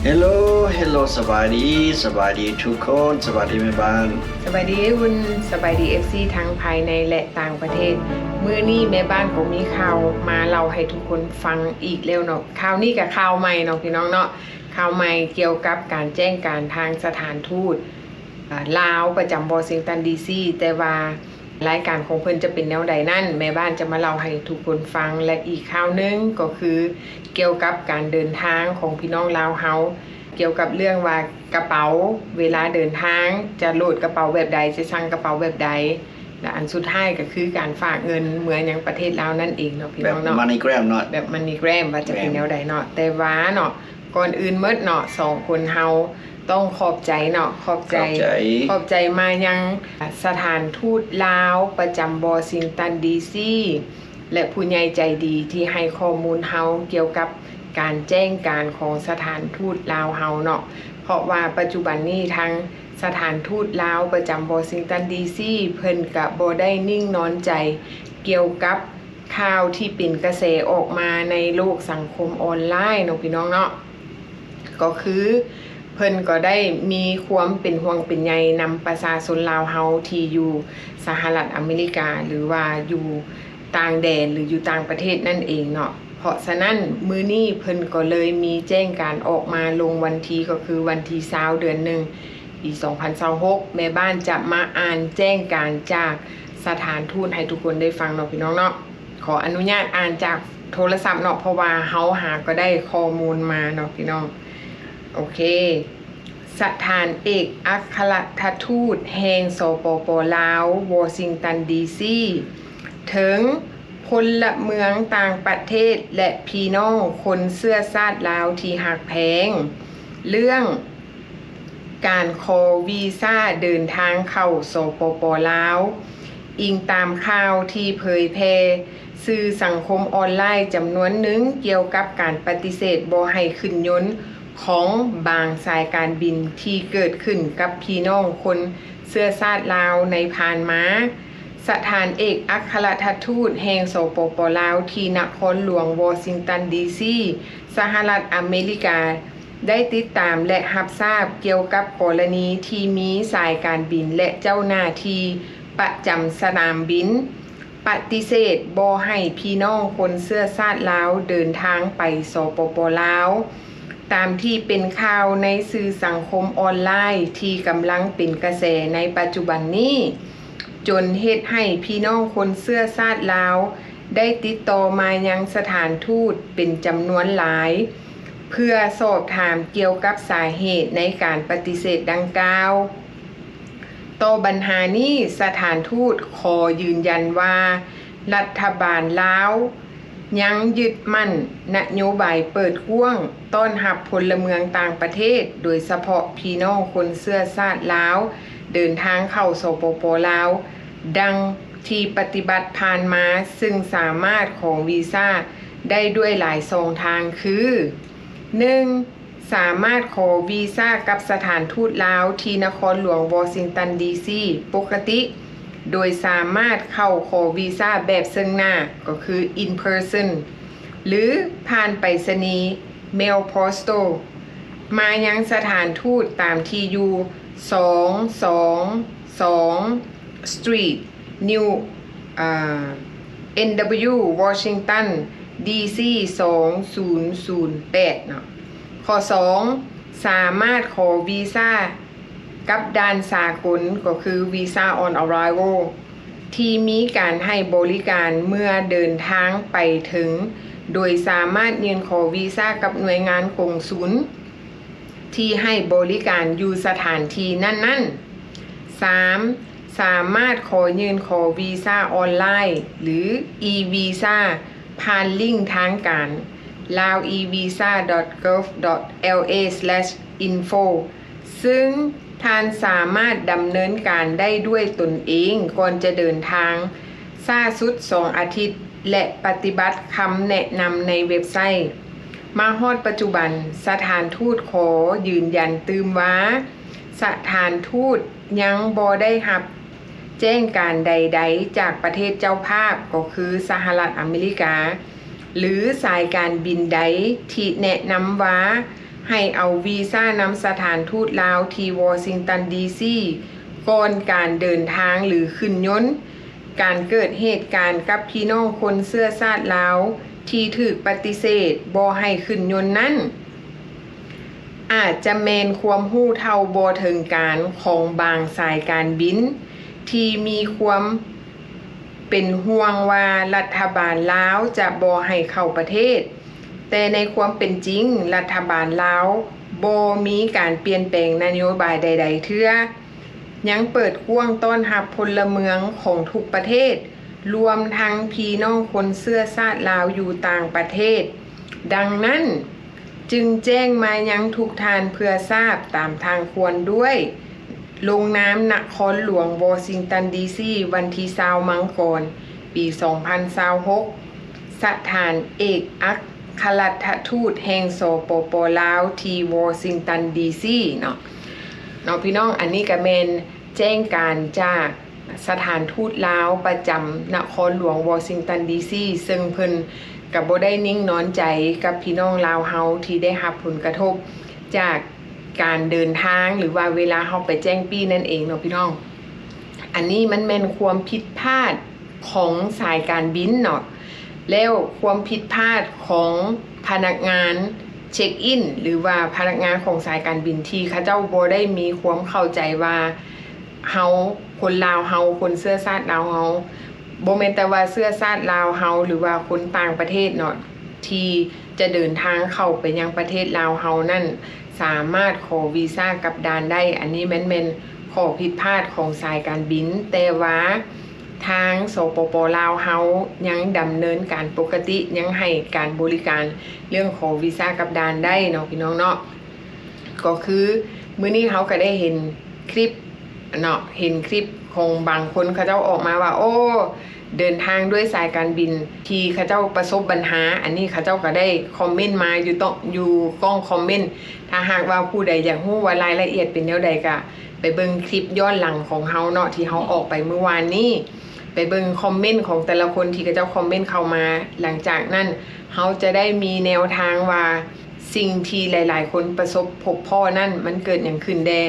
Hello Hello ສະບາຍດີ ສະບາຍດີທຸກຄົນ ສະບາຍດີແມ່ບ້ານ ສະບາຍດີອ້າຍອຸ່ນ ສະບາຍດີ ເອັຟຊີ ທັງພາຍໃນ ແລະ ຕ່າງປະເທດ. ມື້ນີ້ແມ່ບ້ານກໍມີຂ່າວມາເລົ່າໃຫ້ທຸກຄົນຟັງອີກແລ້ວເນາະ. ຂ່າວນີ້ກໍຂ່າວໃໝ່ເນາະພີ່ນ້ອງເນາະ ຂ່າວໃໝ່ກ່ຽວກັບການແຈ້ງການທາງສະຖານທູດ ອາ ລາວປະຈຳວໍຊິງຕັນ ດີຊີ ແຕ່ວ່າລາຍການຂອງເພິ່ນຈະເປັນແນວໃດນັ້ນ ແມ່ບ້ານຈະມາເລົ່າໃຫ້ທຸກຄົນຟັງ. ແລະ ອີກຂ່າວໜຶ່ງກໍຄືກ່ຽວກັບການເດີນທາງຂອງພີ່ນ້ອງລາວເຮົາ ກ່ຽວກັບເລື່ອງວ່າກະເປົາ ເວລາເດີນທາງຈະໂຫຼດກະເປົາແບບໃດ ຈະສັ່ງກະເປົາແບບໃດ ແລະ ອັນສຸດທ້າຍກໍຄືການຝາກເງິນເມືອຍັງປະເທດລາວນັ້ນເອງເນາະພີ່ນ້ອງເນາະ ແບບ MoneyGram ເນາະ ແບບ MoneyGram ວ່າຈະເປັນແນວໃດເນາະ. ແມ່ນ ແຕ່ວ່າເນາະ ກ່ອນອື່ນໝົດເນາະ ສອງຄົນເຮົາຕ້ອງຂອບໃຈເນາະ ຂອບໃຈ ຂອບໃຈ ຂອບໃຈມາຍັງ ອາ ສະຖານທູດລາວປະຈຳວໍຊິງຕັນ ດີຊີ ແລະ ຜູ້ໃຫຍ່ໃຈດີທີ່ໃຫ້ຂໍ້ມູນເຮົາກ່ຽວກັບການແຈ້ງການຂອງສະຖານທູດລາວເຮົາເນາະ ເພາະວ່າປັດຈຸບັນນີ້ທາງສະຖານທູດລາວປະຈຳວໍຊິງຕັນ ດີຊີ ເພິ່ນກະບໍ່ໄດ້ນິ່ງນອນໃຈກ່ຽວກັບ ຂ່າວທີ່ເປັນກະແສອອກມາໃນໂລກສັງຄົມອອນລາຍເນາະ ພີ່ນ້ອງເນາະ ກໍຄືເພິ່ນກໍໄດ້ມີຄວາມເປັນຫ່ວງເປັນໃຍນຳປະຊາຊົນລາວເຮົາທີ່ຢູ່ສະຫະລັດອາເມລິກາ ຫຼືວ່າຢູ່ຕ່າງແດນ ຫຼືຢູ່ຕ່າງປະເທດນັ້ນເອງເນາະ. ເພາະສະນັ້ນ ມື້ນີ້ເພິ່ນກໍເລີຍມີແຈ້ງການອອກມາລົງວັນທີ ກໍຄືວັນທີຊາວ ເດືອນໜຶ່ງ ປີສອງພັນຊາວຫົກ ແມ່ບ້ານຈະມາອ່ານແຈ້ງການຈາກສະຖານທູດໃຫ້ທຸກຄົນໄດ້ຟັງເນາະ ພີ່ນ້ອງເນາະ. ຂໍອະນຸຍາດອ່ານຈາກໂທລະສັບເນາະ ເພາະວ່າເຮົາຫາກໍໄດ້ຂໍ້ມູນມາເນາະ ພີ່ນ້ອງ. ໂອເຄ ສະຖານເອກອັກຄະລັດຖະທູດແຫ່ງ ສປປ ລາວ ວໍຊິງຕັນ ດີຊີ ເຖິງພົນລະເມືອງຕ່າງປະເທດ ແລະ ພີ່ນ້ອງຄົນເຊື້ອຊາດລາວທີ່ຮັກແພງ ເລື່ອງ ການຂໍວີຊາເດີນທາງເຂົ້າ ສປປ ລາວ. ອີງຕາມຂ່າວທີ່ເຜີຍແຜ່ສື່ສັງຄົມອອນລາຍຈຳນວນໜຶ່ງ ກ່ຽວກັບການປະຕິເສດບໍ່ໃຫ້ຂຶ້ນຍົນຂອງບາງສາຍການບິນທີ່ເກີດຂຶ້ນກັບພີ່ນ້ອງຄົນເຊື້ອຊາດລາວໃນຜ່ານມາ, ສະຖານເອກອັກຄະລັດຖະທູດແຫ່ງ ສປປ ລາວ ທີ່ນະຄອນຫຼວງວໍຊິງຕັນ ດີຊີ ສະຫະລັດອາເມລິກາ ໄດ້ຕິດຕາມ ແລະ ຮັບຊາບກ່ຽວກັບກໍລະນີທີ່ມີສາຍການບິນ ແລະ ເຈົ້າໜ້າທີ່ປະຈຳສະໜາມບິນ ປະຕິເສດບໍ່ໃຫ້ພີ່ນ້ອງຄົນເຊື້ອຊາດລາວເດີນທາງໄປ ສປປ ລາວ ຕາມທີ່ເປັນຂ່າວໃນສື່ສັງຄົມອອນລາຍທີ່ກຳລັງເປັນກະແສໃນປັດຈຸບັນນີ້, ຈົນເຮັດໃຫ້ພີ່ນ້ອງຄົນເຊື້ອຊາດລາວໄດ້ຕິດຕໍ່ມາຍັງສະຖານທູດເປັນຈຳນວນຫຼາຍ ເພື່ອສອບຖາມກ່ຽວກັບສາເຫດໃນການປະຕິເສດດັ່ງກ່າວ. ຕໍ່ບັນຫານີ້, ສະຖານທູດຂໍຢືນຢັນວ່າ ລັດຖະບານລາວຍັງຍຶດໝັ້ນນະໂຍບາຍເປີດກວ້າງຕ້ອນຮັບພົນລະເມືອງຕ່າງປະເທດ, ໂດຍສະເພາະພີ່ນ້ອງຄົນເຊື້ອຊາດລາວເດີນທາງເຂົ້າ ສປປ ລາວ ດັ່ງທີ່ປະຕິບັດຜ່ານມາ, ຊຶ່ງສາມາດຂໍວີຊາໄດ້ດ້ວຍຫຼາຍຊ່ອງທາງຄື ໜຶ່ງ ສາມາດຂໍວີຊາກັບສະຖານທູດລາວທີ່ນະຄອນຫຼວງວໍຊິງຕັນ ດີຊີ ປົກກະຕິ, ໂດຍສາມາດເຂົ້າຂໍວີຊາແບບເຊິ່ງໜ້າ, ກໍຄື in person ຫຼື ຜ່ານໄປສະນີ mail postal ມາຍັງສະຖານທູດຕາມທີ່ຢູ່ ສອງສອງສອງ Street New ອາ ເອັນ ດັບເບິນຢູ Washington ດີ ຊີ ສອງສູນສູນແປດເນາະ. ຂໍ້ສອງ ສາມາດຂໍວີຊາກັບດ່ານສາກົນ ກໍຄື Visa on Arrival ທີ່ມີການໃຫ້ບໍລິການເມື່ອເດີນທາງໄປເຖິງ, ໂດຍສາມາດຍື່ນຂໍວີຊາກັບໜ່ວຍງານກົງສຸນ ທີ່ໃຫ້ບໍລິການຢູ່ສະຖານທີ່ນັ້ນໆ. ສາມ ສາມາດຂໍຍື່ນຂໍວີຊາອອນລາຍ ຫຼື e-visa ຜ່ານລິ້ງທາງການ laovisa.gov.la/info ຊຶ່ງທ່ານສາມາດດຳເນີນການໄດ້ດ້ວຍຕົນເອງກ່ອນຈະເດີນທາງ, ຊ້າສຸດສອງອາທິດ ແລະ ປະຕິບັດຄຳແນະນຳໃນເວັບໄຊ. ມາຮອດປັດຈຸບັນ, ສະຖານທູດຂໍຢືນຢັນຕື່ມວ່າ ສະຖານທູດຍັງບໍ່ໄດ້ຮັບແຈ້ງການໃດໆຈາກປະເທດເຈົ້າພາບ, ກໍຄືສະຫະລັດອາເມລິກາ ຫຼື ສາຍການບິນໃດທີ່ແນະນຳວ່າ ໃຫ້ເອົາວີຊານຳສະຖານທູດລາວທີ່ວໍຊິງຕັນ ດີຊີ ກ່ອນການເດີນທາງ ຫຼື ຂຶ້ນຍົນ. ການເກີດເຫດການກັບພີ່ນ້ອງຄົນເຊື້ອຊາດລາວທີ່ຖືກປະຕິເສດບໍ່ໃຫ້ຂຶ້ນຍົນນັ້ນ ອາດຈະແມ່ນຄວາມຮູ້ເທົ່າບໍ່ເຖິງການຂອງບາງສາຍການບິນ ທີ່ມີຄວາມເປັນຫ່ວງວ່າລັດຖະບານລາວຈະບໍ່ໃຫ້ເຂົ້າປະເທດ, ແຕ່ໃນຄວາມເປັນຈິງ ລັດຖະບານລາວບໍ່ມີການປ່ຽນແປງນະໂຍບາຍໃດໆເທື່ອ, ຍັງເປີດກວ້າງຕ້ອນຮັບພົນລະເມືອງຂອງທຸກປະເທດ, ລວມທັງພີ່ນ້ອງຄົນເຊື້ອຊາດລາວຢູ່ຕ່າງປະເທດ. ດັ່ງນັ້ນ, ຈຶ່ງແຈ້ງມາຍັງທຸກທ່ານເພື່ອຊາບຕາມທາງຄວນດ້ວຍ. ລົງນາມນະຄອນຫຼວງວໍຊິງຕັນ ດີຊີ ວັນທີຊາວ ມັງກອນ ປີສອງພັນຊາວຫົກ ສະຖານເອກອັກຄະລັດຖະທູດແຫ່ງ ສປປ ລາວ ທີ່ວໍຊິງຕັນ ດີຊີ ເນາະ. ເນາະ ພີ່ນ້ອງ, ອັນນີ້ກະແມ່ນແຈ້ງການຈາກ ສະຖານທູດລາວປະຈຳນະຄອນຫຼວງວໍຊິງຕັນ ດີຊີ ເຊິ່ງເພິ່ນກະບໍ່ໄດ້ນິ່ງນອນໃຈກັບພີ່ນ້ອງລາວເຮົາທີ່ໄດ້ຮັບຜົນກະທົບຈາກການເດີນທາງ ຫຼືວ່າເວລາເຮົາໄປແຈ້ງປີ້ນັ້ນເອງເນາະພີ່ນ້ອງ. ອັນນີ້ມັນແມ່ນຄວາມຜິດພາດຂອງສາຍການບິນເນາະ, ແລ້ວຄວາມຜິດພາດຂອງພະນັກງານເຊັກອິນ ຫຼືວ່າພະນັກງານຂອງສາຍການບິນ ທີ່ເຂົາເຈົ້າບໍ່ໄດ້ມີຄວາມເຂົ້າໃຈວ່າ ເຮົາ ຄົນລາວເຮົາ ຄົນເຊື້ອຊາດລາວເຮົາ ບໍ່ແມ່ນແຕ່ວ່າເຊື້ອຊາດລາວເຮົາ ຫຼືວ່າຄົນຕ່າງປະເທດເນາະ ທີ່ຈະເດີນທາງເຂົ້າໄປຍັງປະເທດລາວເຮົານັ້ນ ສາມາດຂໍວີຊາກັບດ່ານໄດ້. ອັນນີ້ແມ່ນ ແມ່ນຂໍ້ຜິດພາດຂອງສາຍການບິນ, ແຕ່ວ່າທາງ ສປປ ລາວເຮົາຍັງດຳເນີນການປົກກະຕິ, ຍັງໃຫ້ການບໍລິການເລື່ອງຂໍວີຊາກັບດ່ານໄດ້ເນາະ ພີ່ນ້ອງເນາະ. ກໍຄືມື້ນີ້ເຮົາກໍໄດ້ເຫັນຄລິບເນາະ, ເຫັນຄລິບຂອງບາງຄົນເຂົາເຈົ້າອອກມາວ່າ ໂອ້ ເດີນທາງດ້ວຍສາຍການບິນທີ່ເຂົາເຈົ້າປະສົບບັນຫາ. ອັນນີ້ເຂົາເຈົ້າກໍໄດ້ຄອມເມັນມາຢູ່ຕ້ອງ ຢູ່ກ້ອງຄອມເມັນ. ຖ້າຫາກວ່າຜູ້ໃດຢາກຮູ້ວ່າລາຍລະອຽດເປັນແນວໃດ ກໍໄປເບິ່ງຄລິບຍ້ອນຫຼັງຂອງເຮົາເນາະ ທີ່ເຮົາອອກໄປມື້ວານນີ້, ໄປເບິ່ງຄອມເມັນຂອງແຕ່ລະຄົນທີ່ເຂົາເຈົ້າຄອມເມັນເຂົ້າມາ. ຫຼັງຈາກນັ້ນເຮົາຈະໄດ້ມີແນວທາງວ່າ ສິ່ງທີ່ຫຼາຍໆຄົນປະສົບພົບພໍ້ນັ້ນ ມັນເກີດຫຍັງຂຶ້ນແດ່?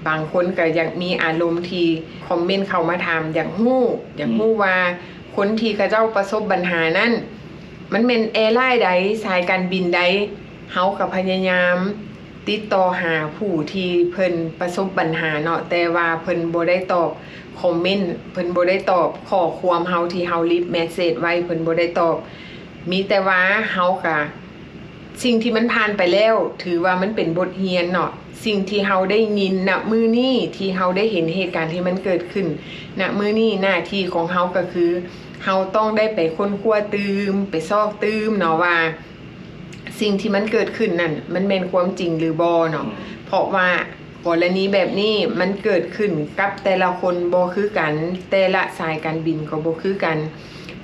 ບາງຄົນກໍຢາກມີອາລົມທີ່ຄອມເມັນເຂົ້າມາຖາມ, ຢາກຮູ້ ຢາກຮູ້ວ່າຄົນທີ່ເຂົາເຈົ້າປະສົບບັນຫານັ້ນ ມັນແມ່ນແອລາຍໃດ, ສາຍການບິນໃດ? ເຮົາກໍພະຍາຍາມຕິດຕໍ່ຫາຜູ້ທີ່ເພິ່ນປະສົບບັນຫາເນາະ, ແຕ່ວ່າເພິ່ນບໍ່ໄດ້ຕອບຄອມເມັນ, ເພິ່ນບໍ່ໄດ້ຕອບຂໍ້ຄວາມເຮົາທີ່ເຮົາລີບແມັດເສດໄວ້, ເພິ່ນບໍ່ໄດ້ຕອບ. ມີແຕ່ວ່າເຮົາກະ ສິ່ງທີ່ມັນຜ່ານໄປແລ້ວ ຖືວ່າມັນເປັນບົດຮຽນເນາະ. ສິ່ງທີ່ເຮົາໄດ້ຍິນນະມື້ນີ້ ທີ່ເຮົາໄດ້ເຫັນເຫດການທີ່ມັນເກີດຂຶ້ນນະມື້ນີ້ ໜ້າທີ່ຂອງເຮົາກໍຄື ເຮົາຕ້ອງໄດ້ໄປຄົ້ນຄວ້າຕື່ມ ໄປຊອກຕື່ມເນາະວ່າ ສິ່ງທີ່ມັນເກີດຂຶ້ນນັ້ນ ມັນແມ່ນຄວາມຈິງຫຼືບໍ່ເນາະ. ເພາະວ່າ ກໍລະນີແບບນີ້ມັນເກີດຂຶ້ນກັບແຕ່ລະຄົນບໍ່ຄືກັນ, ແຕ່ລະສາຍການບິນກໍບໍ່ຄືກັນ,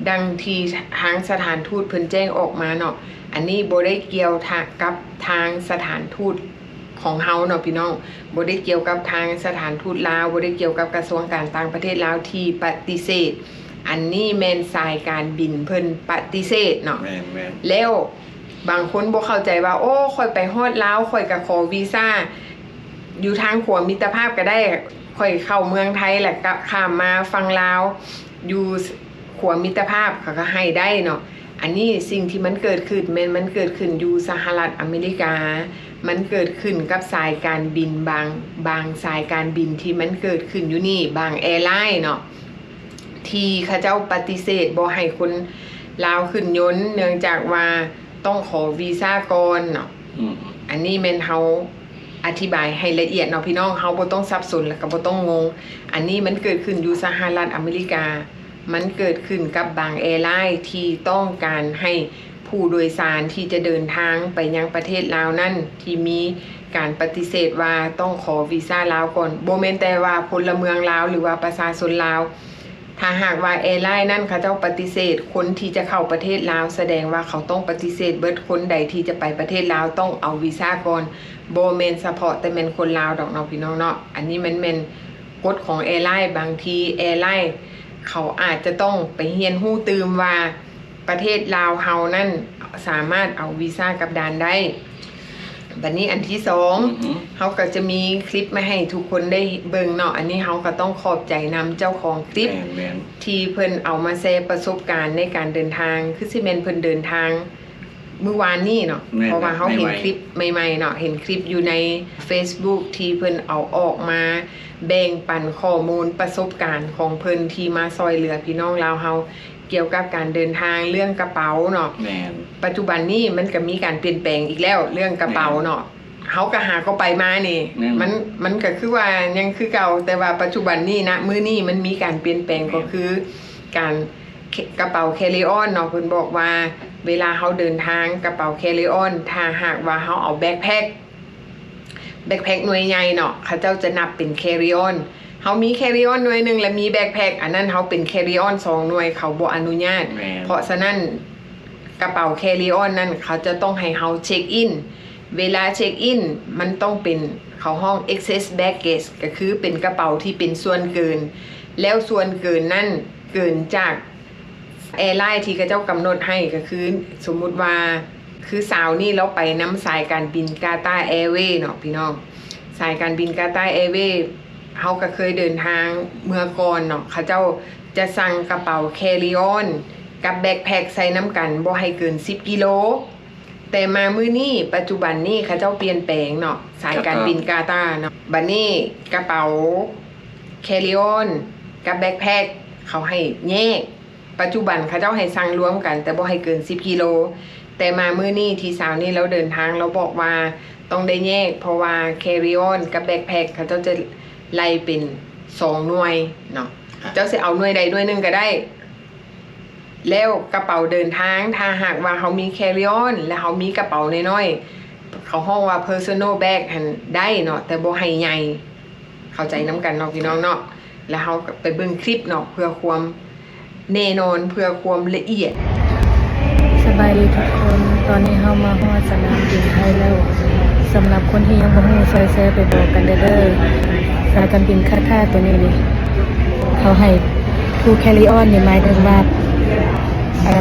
ດັ່ງທີ່ທາງສະຖານທູດເພິ່ນແຈ້ງອອກມາເນາະ. ອັນນີ້ບໍ່ໄດ້ກ່ຽວທະ ກັບທາງສະຖານທູດຂອງເຮົາເນາະພີ່ນ້ອງ, ບໍ່ໄດ້ກ່ຽວກັບທາງສະຖານທູດລາວ, ບໍ່ໄດ້ກ່ຽວກັບກະຊວງການຕ່າງປະເທດລາວທີ່ປະຕິເສດ. ອັນນີ້ແມ່ນສາຍການບິນເພິ່ນປະຕິເສດເນາະ. ແມ່ນໆ. ແລ້ວ ບາງຄົນບໍ່ເຂົ້າໃຈວ່າ ໂອ້ ຂ້ອຍໄປຮອດລາວ ຂ້ອຍກໍຂໍວີຊາຢູ່ທາງຂົວມິດຕະພາບກໍໄດ້, ຂ້ອຍເຂົ້າເມືອງໄທແລ້ວກໍຂ້າມມາຝັ່ງລາວ ຢູ່ຂົວມິດຕະພາບ ເຂົາກໍໃຫ້ໄດ້ເນາະ. ອັນນີ້ສິ່ງທີ່ມັນເກີດຂຶ້ນ ແມ່ນມັນເກີດຂຶ້ນຢູ່ສະຫະລັດອາເມລິກາ, ມັນເກີດຂຶ້ນກັບສາຍການບິນບາງ ບາງສາຍການບິນທີ່ມັນເກີດຂຶ້ນຢູ່ນີ້, ບາງແອລາຍເນາະ ທີ່ເຂົາເຈົ້າປະຕິເສດບໍ່ໃຫ້ຄົນລາວຂຶ້ນຍົນ ເນື່ອງຈາກວ່າ ຕ້ອງຂໍວີຊາກ່ອນເນາະ. ອືມ ອັນນີ້ແມ່ນເຮົາອະທິບາຍໃຫ້ລະອຽດເນາະພີ່ນ້ອງ, ເຮົາບໍ່ຕ້ອງສັບສົນ ແລ້ວກໍບໍ່ຕ້ອງງົງ. ອັນນີ້ມັນເກີດຂຶ້ນຢູ່ສະຫະລັດອາເມລິກາ, ມັນເກີດຂຶ້ນກັບບາງແອລາຍທີ່ຕ້ອງການໃຫ້ຜູ້ໂດຍສານທີ່ຈະເດີນທາງໄປຍັງປະເທດລາວນັ້ນ ທີ່ມີການປະຕິເສດວ່າຕ້ອງຂໍວີຊາລາວກ່ອນ. ບໍ່ແມ່ນແຕ່ວ່າພົນລະເມືອງລາວ ຫຼືວ່າປະຊາຊົນລາວ, ຖ້າຫາກວ່າແອລາຍນັ້ນເຂົາເຈົ້າປະຕິເສດຄົນທີ່ຈະເຂົ້າປະເທດລາວ, ສະແດງວ່າເຂົາຕ້ອງປະຕິເສດເບິດ, ຄົນໃດທີ່ຈະໄປປະເທດລາວຕ້ອງເອົາວີຊາກ່ອນ, ບໍ່ແມ່ນສະເພາະແຕ່ແມ່ນຄົນລາວດອກເນາະ ພີ່ນ້ອງເນາະ. ອັນນີ້ມັນແມ່ນກົດຂອງແອລາຍ, ບາງທີແອລາຍເຂົາອາດຈະຕ້ອງໄປຮຽນຮູ້ຕື່ມວ່າ ປະເທດລາວເຮົານັ້ນສາມາດເອົາວີຊາກັບດ່ານໄດ້. ບັດນີ້ອັນທີສອງ ອືຮຶ ເຮົາກໍຈະມີຄລິບມາໃຫ້ທຸກຄົນໄດ້ເບິ່ງເນາະ. ອັນນີ້ເຮົາກໍຕ້ອງຂອບໃຈນຳເຈົ້າຂອງຄລິບ ແມ່ນໆ ທີ່ເພິ່ນເອົາມາແຊປະສົບການໃນການເດີນທາງ ຄືຊິແມ່ນເພິ່ນເດີນທາງມື້ວານນີ້ເນາະ ແມ່ນ ເພາະວ່າເຮົາເຫັນ ໃໝ່ໆ ຄລິບໃໝ່ໆເນາະ ເຫັນຄລິບຢູ່ໃນເຟສບຸກທີ່ເພິ່ນເອົາອອກມາແບ່ງປັນຂໍ້ມູນປະສົບການຂອງເພິ່ນທີ່ມາຊ່ອຍເຫຼືອພີ່ນ້ອງລາວເຮົາ ກ່ຽວກັບການເດີນທາງ ເລື່ອງກະເປົາເນາະ. ແມ່ນ ປັດຈຸບັນນີ້ມັນກະມີການປ່ຽນແປງອີກແລ້ວ ເລື່ອງກະເປົາເນາະ ແມ່ນ ເຮົາກະຫາກໍໄປມານີ້ ແມ່ນ ມັນ ມັນກະຄືວ່າຍັງຄືເກົ່າ ແຕ່ວ່າປັດຈຸບັນນີ້ນະ ມື້ນີ້ມັນມີການປ່ຽນແປງ ແມ່ນ ກໍຄືການ ກະເປົາ carry on ເນາະ. ເພິ່ນບອກວ່າເວລາເຮົາເດີນທາງ ກະເປົາ carry on ຖ້າຫາກວ່າເຮົາເອົາ backpack backpack ໜ່ວຍໃຫຍ່ເນາະ ເຂົາເຈົ້າຈະນັບເປັນ carry on. ເຮົາມີ carry on ໜ່ວຍໜຶ່ງ ແລະ ມີ backpack ອັນນັ້ນເຮົາເປັນ carry on ສອງໜ່ວຍ ເຂົາບໍ່ອະນຸຍາດ. ແມ່ນ ເພາະສະນັ້ນ ກະເປົາ carry on ນັ້ນ ເຂົາຈະຕ້ອງໃຫ້ເຮົາ check in. ເວລາ check in ມັນຕ້ອງເປັນ ເຂົາຮ້ອງ excess baggage ກໍຄືເປັນກະເປົາທີ່ເປັນສ່ວນເກີນ ແລ້ວສ່ວນເກີນນັ້ນເກີນຈາກ ແອລາຍທີ່ເຂົາເຈົ້າກຳນົດໃຫ້ ກໍຄືສົມມຸດວ່າ ຄືຊາວນີ້ລາວໄປນຳສາຍການບິນ Qatar Airways ເນາະພີ່ນ້ອງ. ສາຍການບິນ Qatar Airways ເຮົາກໍເຄີຍເດີນທາງເມື່ອກ່ອນເນາະ ເຂົາເຈົ້າຈະສັ່ງກະເປົາ carry on ກັບ backpack ໃສ່ນຳກັນ ບໍ່ໃຫ້ເກີນສິບກິໂລ. ແຕ່ມາມື້ນີ້ ປັດຈຸບັນນີ້ເຂົາເຈົ້າປ່ຽນແປງເນາະ ສາຍການບິນ Qatar ເນາະ ບັດນີ້ກະເປົາ carry on ກັບ backpack ເຂົາໃຫ້ແຍກ. ປັດຈຸບັນເຂົາເຈົ້າໃຫ້ສັ່ງລວມກັນ ແຕ່ບໍ່ໃຫ້ເກີນສິບກິໂລ. ແຕ່ມາມື້ນີ້ທີ່ຊາວນີ້ລາວເດີນທາງ ລາວບອກວ່າຕ້ອງໄດ້ແຍກ ເພາະວ່າ carry on ກັບ backpack ເຂົາເຈົ້າຈະໄລ່ເປັນສອງໜ່ວຍເນາະ. ເຈົ້າຊິເອົາໜ່ວຍໃດໜ່ວຍໜຶ່ງກໍໄດ້. ແລ້ວກະເປົາເດີນທາງ ຖ້າຫາກວ່າເຮົາມີ carry on ແລະ ເຮົາມີກະເປົານ້ອຍໆ ເຂົາຮ້ອງວ່າ personal bag ຫັ້ນໄດ້ເນາະ ແຕ່ບໍ່ໃຫ້ໃຫຍ່. ເຂົ້າໃຈນຳກັນເນາະພີ່ນ້ອງເນາະ. ແລ້ວເຮົາກໍໄປເບິ່ງຄລິບເນາະ ເພື່ອຄວາມແນ່ນອນ ເພື່ອຄວາມລະອຽດ. ສະບາຍດີທຸກຄົນ ຕອນນີ້ເຮົາມາຮອດສະໜາມບິນໄທແລ້ວ. ສຳລັບຄົນທີ່ຍັງບໍ່ຮູ້ ຊ່ວຍແຊໄປບອກກັນແດ່ເດີ. ສາຍການບິນ Qatar ໂຕນີ້ນີ້ ເຂົາໃຫ້ carry on ນີ້ໝາຍເຖິງວ່າ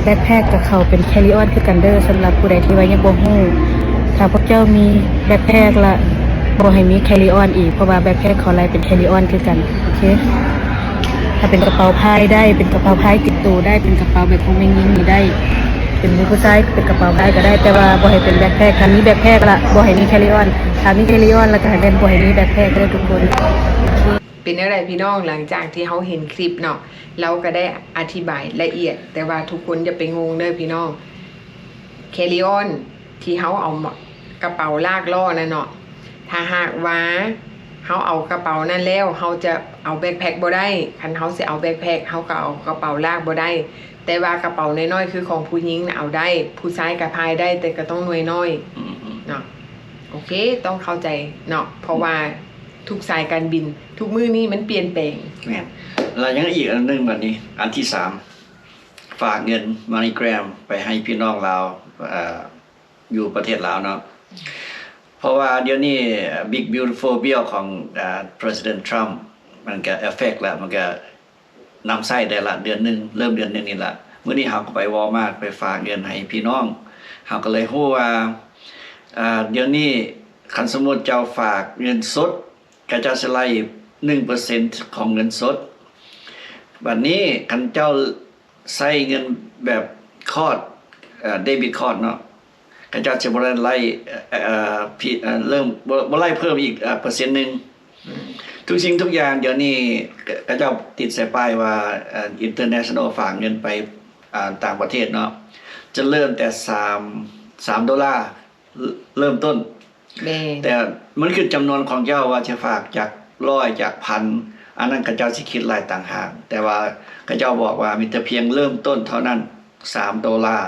backpack ກະເຂົ້າເປັນ carry on ຄືກັນເດີ. ສຳລັບຜູ້ໃດທີ່ວ່າຍັງບໍ່ຮູ້ ຖ້າພວກເຈົ້າມີ backpack ລະບໍ່ໃຫ້ມີ carry on ອີກ ເພາະວ່າ backpack ເຂົາໄລ່ເປັນ carry on ຄືກັນ. ໂອເຄ ຖ້າເປັນກະເປົາພາຍໄດ້ ເປັນກະເປົາພາຍຕິດໂຕໄດ້ ເປັນກະເປົາແບບຂອງແມ່ຍິງນີ້ໄດ້ ເປັນຜູ້ຊາຍເປັນກະເປົາພາຍກໍໄດ້ ແຕ່ວ່າບໍ່ໃຫ້ເປັນ backpack. ຖ້າມີ backpack ລະບໍ່ໃຫ້ມີ carry on. ຖ້າມີ carry on ລະກະໃຫ້ແມ່ນບໍ່ໃຫ້ມີ backpack ເດີທຸກຄົນ. ເປັນແນວໃດພີ່ນ້ອງ? ຫຼັງຈາກທີ່ເຮົາເຫັນຄລິບເນາະ ລາວກໍໄດ້ອະທິບາຍລະອຽດ ແຕ່ວ່າທຸກຄົນຢ່າໄປງົງເດີພີ່ນ້ອງ. carry on ທີ່ເຮົາເອົາ ກະເປົາລາກລໍ້ນັ້ນເນາະ ຖ້າຫາກວ່າເຮົາເອົາກະເປົານັ້ນແລ້ວ ເຮົາຈະເອົາ backpack ບໍ່ໄດ້. ຄັນເຮົາຊິເອົາ backpack ເຮົາກໍເອົາກະເປົາລາກບໍ່ໄດ້. ແຕ່ວ່າກະເປົານ້ອຍໆ ຄືຂອງຜູ້ຍິງນະເອົາໄດ້ ຜູ້ຊາຍກະພາຍໄດ້ ແຕ່ກໍຕ້ອງໜ່ວຍນ້ອຍເນາະ. ໂອເຄ ຕ້ອງເຂົ້າໃຈເນາະ ເພາະວ່າທຸກສາຍການບິນ ທຸກມື້ນີ້ມັນປ່ຽນແປງ. ແມ່ນ ແລ້ວຍັງອີກອັນໜຶ່ງ ບັດນີ້ອັນທີສາມ ຝາກເງິນ MoneyGram ໄປໃຫ້ພີ່ນ້ອງລາວ ເອີ ຢູ່ປະເທດລາວເນາະ ເພາະວ່າດຽວນີ້ Big Beautiful Bill ຂອງ ເອີ President Trump ມັນກະ affect ລະ ມັນກະນຳໃຊ້ໄດ້ລະ ເດືອນໜຶ່ງ ເລີ່ມເດືອນໜຶ່ງນີ້ລະ. ມື້ນີ້ເຮົາກໍໄປ Walmart ໄປຝາກເງິນໃຫ້ພີ່ນ້ອງ ເຮົາກໍເລີຍຮູ້ວ່າ ເອີ ດຽວນີ້ຄັນສົມມຸດເຈົ້າຝາກເງິນສົດ ເຂົາເຈົ້າຊິໄລ່ໜຶ່ງເປີເຊັນຂອງເງິນສົດ. ບັດນີ້ຄັນເຈົ້າ ໃຊ້ເງິນແບບ card ເອີ debit card ເນາະ ເຂົາເຈົ້າຈະບໍ່ໄດ້ໄລ່ ເອີ ເອີ ເພີ່ມ ບໍ່ ບໍ່ໄລ່ເພີ່ມອີກ ເອີ ເປີເຊັນໜຶ່ງ. ອືມ ທຸກສິ່ງທຸກຢ່າງດຽວນີ້ ເຂົາເຈົ້າຕິດໃສ່ປ້າຍວ່າ ເອີ international ຝາກເງິນໄປ ເອີ ຕ່າງປະເທດເນາະ ຈະເລີ່ມແຕ່ສາມ ສາມໂດລາ ເລີ່ມຕົ້ນ. ແມ່ນ ແຕ່ມັນຂຶ້ນຈຳນວນຂອງເຈົ້າວ່າຈະຝາກຈາກຮ້ອຍ ຈາກພັນ ອັນນັ້ນເຂົາເຈົ້າຊິຄິດໄລ່ຕ່າງຫາກ ແຕ່ວ່າເຂົາເຈົ້າບອກວ່າມີແຕ່ພຽງເລີ່ມຕົ້ນເທົ່ານັ້ນ ສາມໂດລາ.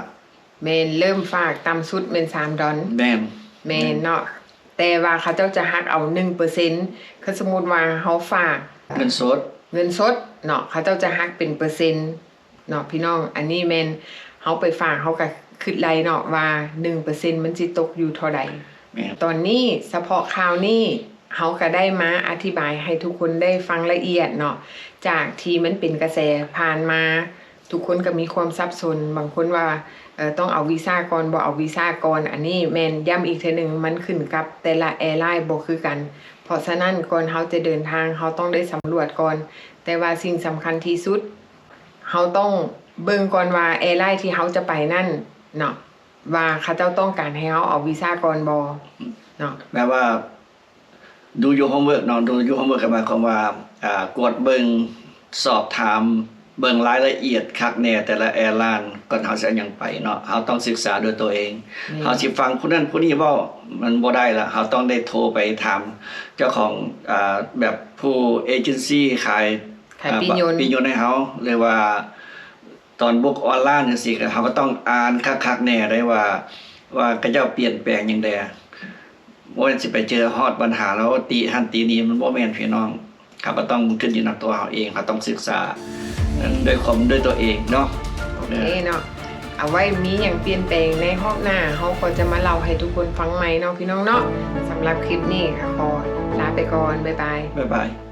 ແມ່ນ ເລີ່ມຝາກຕ່ຳສຸດແມ່ນສາມດອນ. ແມ່ນ ແມ່ນເນາະ ແຕ່ວ່າເຂົາເຈົ້າຈະຫັກເອົາໜຶ່ງເປີເຊັນ ຄັນສົມມຸດວ່າເຮົາຝາກເງິນສົດ ເງິນສົດເນາະ ເຂົາເຈົ້າຈະຫັກເປັນເປີເຊັນ ເນາະພີ່ນ້ອງ. ອັນນີ້ແມ່ນເຮົາໄປຝາກ ເຮົາກະຄຶດໄລ່ເນາະວ່າໜຶ່ງເປີເຊັນມັນຊິຕົກຢູ່ເທົ່າໃດ. ແມ່ນ ຕອນນີ້ສະເພາະຂ່າວນີ້ ເຮົາກະໄດ້ມາອະທິບາຍໃຫ້ທຸກຄົນໄດ້ຟັງລະອຽດເນາະ ຈາກທີ່ມັນເປັນກະແສຜ່ານມາ ທຸກຄົນກໍມີຄວາມສັບສົນ, ບາງຄົນວ່າ ເອີ ຕ້ອງເອົາວີຊາກ່ອນ ບໍ່ເອົາວີຊາກ່ອນ. ອັນນີ້ແມ່ນຢ້ຳອີກເທື່ອໜຶ່ງ, ມັນຂຶ້ນກັບແຕ່ລະແອລາຍບໍ່ຄືກັນ. ເພາະສະນັ້ນ ກ່ອນເຮົາຈະເດີນທາງ ເຮົາຕ້ອງໄດ້ສຳຫຼວດກ່ອນ. ແຕ່ວ່າສິ່ງສຳຄັນທີ່ສຸດ ເຮົາຕ້ອງເບິ່ງກ່ອນວ່າແອລາຍທີ່ເຮົາຈະໄປນັ້ນເນາະ ວ່າເຂົາເຈົ້າຕ້ອງການໃຫ້ເຮົາເອົາວີຊາກ່ອນບໍ່ເນາະ. ແປວ່າ do your homework ເນາະ, do your homework ກໍໝາຍຄວາມວ່າ ອາ ກວດເບິ່ງ ສອບຖາມ ເບິ່ງລາຍລະອຽດຄັກແນ່ແຕ່ລະແອລາຍ ກ່ອນເຮົາຊິເອົາຫຍັງໄປເນາະ. ເຮົາຕ້ອງສຶກສາດ້ວຍຕົວເອງ. ເຮົາຊິຟັງຜູ້ນັ້ນຜູ້ນີ້ເວົ້າ ມັນບໍ່ໄດ້ລະ. ເຮົາຕ້ອງໄດ້ໂທໄປຖາມເຈົ້າຂອງ ອາ ແບບຜູ້ເອເຈັນຊີຂາຍ ຂາຍປີ້ຍົນ ປີ້ຍົນໃຫ້ເຮົາ ຫຼືວ່າ ຕອນບຸກອອນລານຈັ່ງຊີ້ ເຮົາກໍຕ້ອງອ່ານຄັກໆແນ່ໄດ໋ວ່າ ວ່າເຂົາເຈົ້າປ່ຽນແປງຫຍັງແດ່. ບໍ່ແມ່ນຊິໄປເຈີຮອດບັນຫາແລ້ວຕິຫັ້ນຕິນີ້ ມັນບໍ່ແມ່ນພີ່ນ້ອງ. ເຮົາກໍຕ້ອງຂຶ້ນຢູ່ນຳຕົວເຮົາເອງ, ເຮົາຕ້ອງສຶກສາດ້ວຍຄວາມ ດ້ວຍຕົວເອງເນາະ. ໂອເຄເນາະ, ເອົາໄວ້ມີຫຍັງປ່ຽນແປງໃນຮອບໜ້າ ເຮົາກໍຈະມາເລົ່າໃຫ້ທຸກຄົນຟັງໃໝ່ເນາະ ພີ່ນ້ອງເນາະ. ສຳລັບຄລິບນີ້ກໍຂໍລາໄປກ່ອນ, ບາຍບາຍ. ບາຍບາຍ.